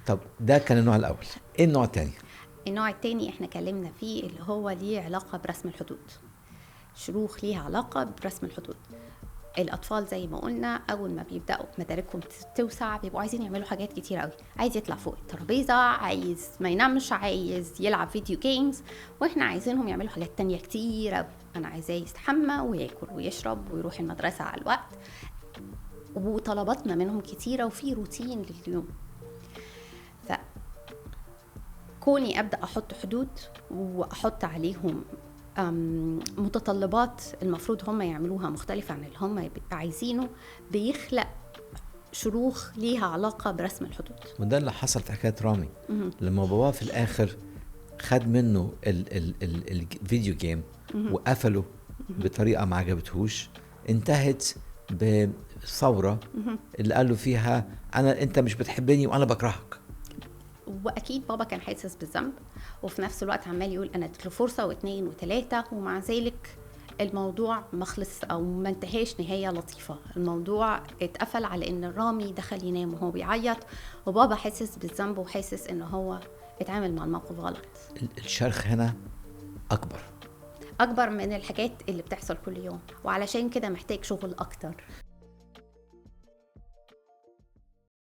طب ده كان النوع الاول. ايه النوع الثاني؟ النوع التاني احنا اتكلمنا فيه اللي هو ليه علاقة برسم الحدود. شروخ ليها علاقة برسم الحدود. الأطفال زي ما قلنا أول ما بيبدأوا مداركهم توسع بيبقوا عايزين يعملوا حاجات كتير قوي، عايز يطلع فوق الترابيزة، عايز ما ينامش، عايز يلعب video games، واحنا عايزينهم يعملوا حاجات تانية كتير قوي. أنا عايزاه يستحمى وياكل ويشرب ويروح المدرسة على الوقت، وطلباتنا منهم كتيرة وفي روتين لليوم. فكوني أبدأ أحط حدود وأحط عليهم متطلبات المفروض هم يعملوها مختلفة عن اللي هم عايزينه، بيخلق شروخ ليها علاقة برسم الحدود. وده اللي حصل في حكاية رامي. لما باباه في الآخر خد منه ال video game وقفله بطريقة ما عجبتهوش، انتهت بثورة اللي قال له فيها أنت مش بتحبني وأنا بكرهك. واكيد بابا كان حاسس بالذنب، وفي نفس الوقت عمال يقول انا اديت له فرصة واثنين وثلاثة، ومع ذلك الموضوع ما خلص او ما انتهاش نهاية لطيفة. الموضوع اتقفل على ان رامي دخل ينام وهو بيعيط، وبابا حاسس بالذنب وحاسس ان هو اتعامل مع الموقف غلط. الشرخ هنا اكبر من الحاجات اللي بتحصل كل يوم، وعلشان كده محتاج شغل اكتر.